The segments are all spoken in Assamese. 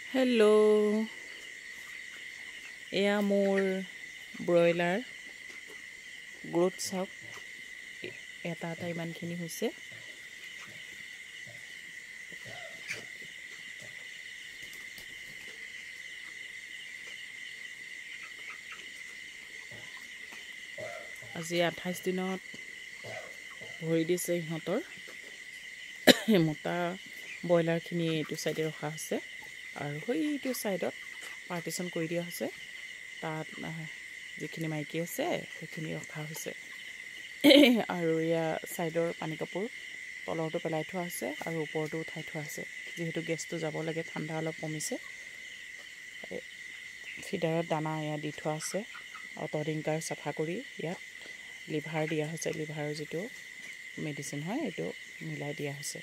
হেল্ল' এয়া মোৰ ব্ৰইলাৰ গ্ৰোথ চাওক এটা এটা ইমানখিনি হৈছে। আজি 28 দিনত ভৰি দিছে ইহঁতৰ। মোটা ব্ৰইলাৰখিনি এইটো চাইডে ৰখা হৈছে আৰু সেইটো চাইডত পাৰ্টিশ্যন কৰি দিয়া হৈছে। তাত যিখিনি মাইকী আছে সেইখিনি ৰখা হৈছে আৰু এয়া চাইডৰ পানী কাপোৰ তলৰটো পেলাই থোৱা হৈছে আৰু ওপৰটো উঠাই থোৱা হৈছে, যিহেতু গেছটো যাব লাগে, ঠাণ্ডা অলপ কমিছে। ফিডাৰত দানা এয়া দি থোৱা আছে। অট'ডিংকাৰ চাফা কৰি ইয়াত লিভাৰ দিয়া হৈছে, লিভাৰৰ যিটো মেডিচিন হয় এইটো মিলাই দিয়া হৈছে।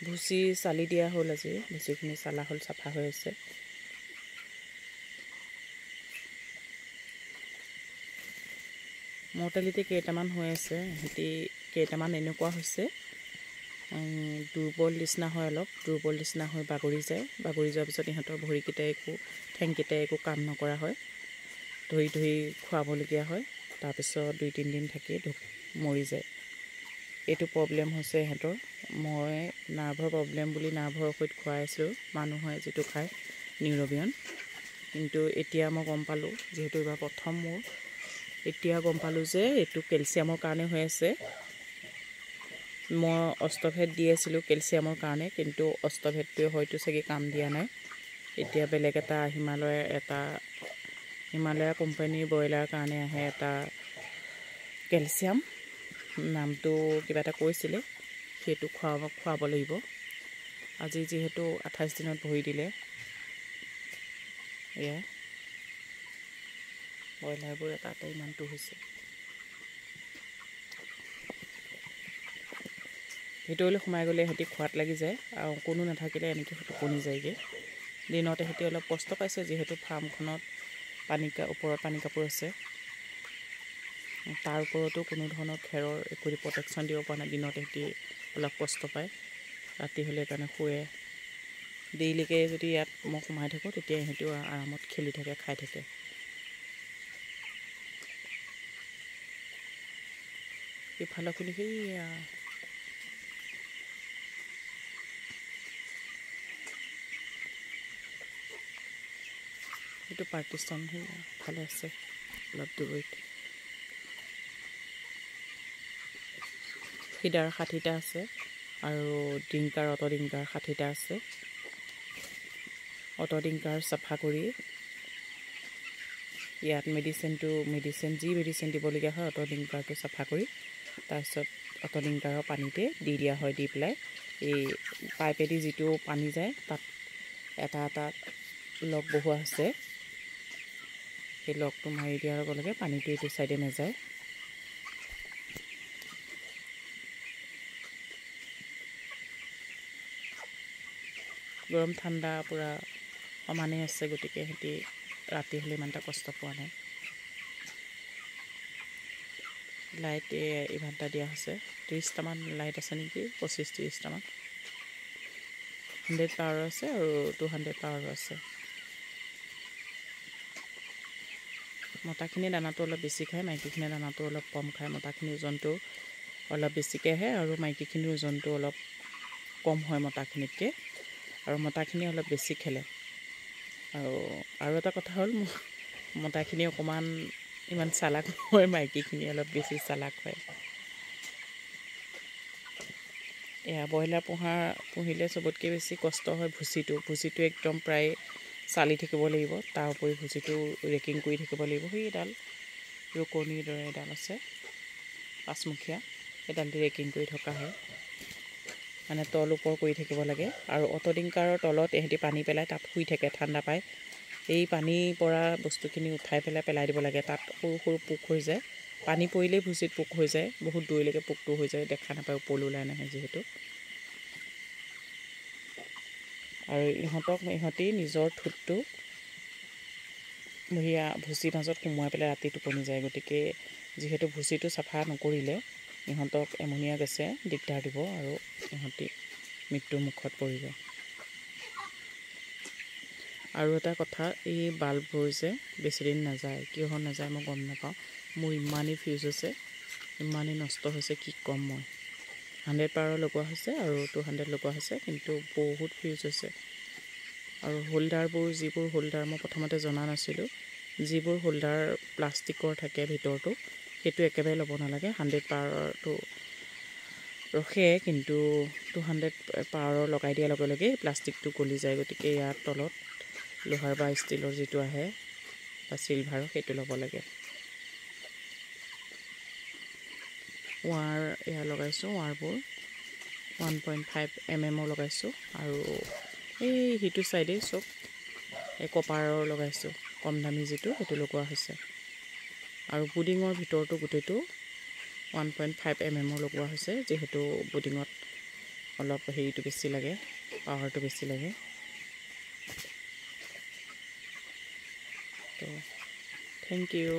ভুচি চালি দিয়া হ'ল, আজি ভুচিখিনি চালা হ'ল, চাফা হৈ আছে। মৰ্টেলিটি কেইটামান হৈ আছে, সিহঁতি কেইটামান এনেকুৱা হৈছে দুৰ্বল নিচিনা হয়, অলপ দুৰ্বল নিচিনা হৈ বাগৰি যায়। বাগৰি যোৱাৰ পিছত ইহঁতৰ ভৰিকেইটাই একো ঠেংকেইটাই একো কাম নকৰা হয়, ধৰি ধৰি খুৱাবলগীয়া হয়। তাৰপিছত 2-3 দিন থাকি মৰি যায়। এইটো প্ৰব্লেম হৈছে ইহঁতৰ। মই নাৰ্ভৰ প্ৰব্লেম বুলি নাৰ্ভৰ ঔষধ খুৱাই আছিলোঁ, মানুহে যিটো খায় নিউৰবিয়ন। কিন্তু এতিয়া মই গম পালোঁ, যিহেতু এইবাৰ প্ৰথম মোৰ, এতিয়া গম পালোঁ যে এইটো কেলছিয়ামৰ কাৰণে হৈ আছে। মই অষ্টভেদ দি আছিলোঁ কেলছিয়ামৰ কাৰণে, কিন্তু অষ্টভেদটোৱে হয়তো চাগে কাম দিয়া নাই। এতিয়া বেলেগ এটা হিমালয় হিমালয়া কোম্পানীৰ ব্ৰইলাৰ কাৰণে আহে এটা কেলছিয়াম, নামটো কিবা এটা কৈছিলে, সেইটো খুৱাব লাগিব। আজি যিহেতু 28 দিনত ভৰি দিলে। এয়া ব্ৰইলাৰবোৰ এটা এটা ইমানটো হৈছে। ভিতৰলৈ সোমাই গ'লে সিহঁতি খোৱাত লাগি যায় আৰু কোনো নাথাকিলে এনেকৈ টোপনি যায়গৈ। দিনতে সিহঁতি অলপ কষ্ট পাইছে, যিহেতু ফাৰ্মখনত ওপৰত পানী কাপোৰ আছে, তাৰ ওপৰতো কোনো ধৰণৰ খেৰৰ একো প্ৰটেকশ্যন দিব পৰা নাই। দিনত সিহঁতি অলপ কষ্ট পায়, ৰাতি হ'লে সেইকাৰণে শুৱে। দেৰিলৈকে যদি ইয়াত মই সোমাই থাকোঁ তেতিয়া ইহঁতিও আৰামত খেলি থাকে, খাই থাকে। ইফালৰখিনি সেইয়া সেইটো পাৰ্টিশ্যন সেইফালে আছে অলপ দূৰৈত। ফিডাৰ 60টা আছে আৰু ড্ৰিংকাৰ অট' ড্ৰিংকাৰ 60টা আছে। অট' ড্ৰিংকাৰ চাফা কৰি ইয়াত মেডিচিন যি মেডিচিন দিবলগীয়া হয় অট' ড্ৰিংকাৰটো চাফা কৰি তাৰপিছত অট' ড্ৰিংকাৰৰ পানীতে দি দিয়া হয়। দি পেলাই এই পাইপেদি যিটো পানী যায় তাত এটা এটা লক বহোৱা হৈছে, সেই লকটো মাৰি দিয়াৰ লগে লগে পানীটো এইটো চাইডে নাযায়। গৰম ঠাণ্ডা পূৰা সমানেই আছে, গতিকে সিহঁতি ৰাতি হ'লে ইমান এটা কষ্ট পোৱা নাই। লাইট ইমানটা দিয়া হৈছে, 30টামান লাইট আছে নেকি, 25-30টামান। 100 পাৱাৰৰ আছে আৰু 200 পাৱাৰৰ আছে। মতাখিনিয়ে দানাটো অলপ বেছি খায়, মাইকীখিনিয়ে দানাটো অলপ কম খায়। মতাখিনিৰ ওজনটো অলপ বেছিকৈ আহে আৰু মাইকীখিনিৰ ওজনটো অলপ কম হয় মতাখিনিতকৈ, আৰু মতাখিনি অলপ বেছি খেলে। আৰু এটা কথা হ'ল, মতাখিনি অকণমান ইমান চালাক নহয়, মাইকীখিনি অলপ বেছি চালাক হয়। এয়া ব্ৰইলাৰ পুহিলে চবতকৈ বেছি কষ্ট হয় ভুচিটো একদম প্ৰায় চালি থাকিব লাগিব, তাৰ উপৰি ভুচিটো ৰেকিং কৰি থাকিব লাগিব। সেইডাল ৰুকনিৰ দৰে এডাল আছে পাঁচমুখীয়া, সেইডাল দি ৰেকিং কৰি থকা হয়, মানে তল ওপৰ কৰি থাকিব লাগে। আৰু অট' ডিংকাৰৰ তলত ইহঁতি পানী পেলাই তাত শুই থাকে, ঠাণ্ডা পায়। এই পানী পৰা বস্তুখিনি উঠাই পেলাই পেলাই দিব লাগে, তাত সৰু সৰু পোক হৈ যায়। পানী পৰিলেই ভুচিত পোক হৈ যায়, বহুত দূৰলৈকে পোকটো হৈ যায়, দেখা নাপায়, ওপৰলৈ ওলাই নাহে যিহেতু। আৰু ইহঁতি নিজৰ ঠোঁটটো সেয়া ভুচিৰ মাজত সোমোৱাই পেলাই ৰাতি টোপনি যায়। গতিকে যিহেতু ভুচিটো চাফা নকৰিলে ইহঁতক এমনিয়া গেছে দিগদাৰ দিব আৰু ইহঁতি মৃত্যুৰ মুখত পৰিব। আৰু এটা কথা, এই বাল্ববোৰ যে বেছিদিন নাযায়, কিয় নাযায় মই গম নাপাওঁ। মোৰ ইমানেই ফিউজ হৈছে, ইমানেই নষ্ট হৈছে, কি ক'ম মই। 100 পাৱাৰৰ লগোৱা হৈছে আৰু 200 লগোৱা হৈছে, কিন্তু বহুত ফিউজ হৈছে। আৰু হোল্ডাৰবোৰ, যিবোৰ হোল্ডাৰ মই প্ৰথমতে জনা নাছিলোঁ, যিবোৰ হোল্ডাৰ প্লাষ্টিকৰ থাকে ভিতৰটো, সেইটো একেবাৰে ল'ব নালাগে। 100 পাৱাৰটো ৰখে, কিন্তু 200 পাৱাৰৰ লগাই দিয়াৰ লগে লগে প্লাষ্টিকটো গলি যায়। গতিকে ইয়াৰ তলত লোহাৰ বা ষ্টীলৰ যিটো আহে বা চিলভাৰৰ, সেইটো ল'ব লাগে। ৱায়াৰ এয়া লগাইছোঁ, ৱায়াৰবোৰ 1.5 mm লগাইছোঁ। আৰু এই সিটো চাইডে চব এই কপাৰৰ লগাইছোঁ, কম দামী যিটো, সেইটো লগোৱা হৈছে। আৰু পুডিঙৰ ভিতৰটো গোটেইটো 1.5 mm লগোৱা হৈছে, যিহেতু পুডিঙত অলপ হেৰিটো বেছি লাগে, পাৱাৰটো বেছি লাগে। তো thank U.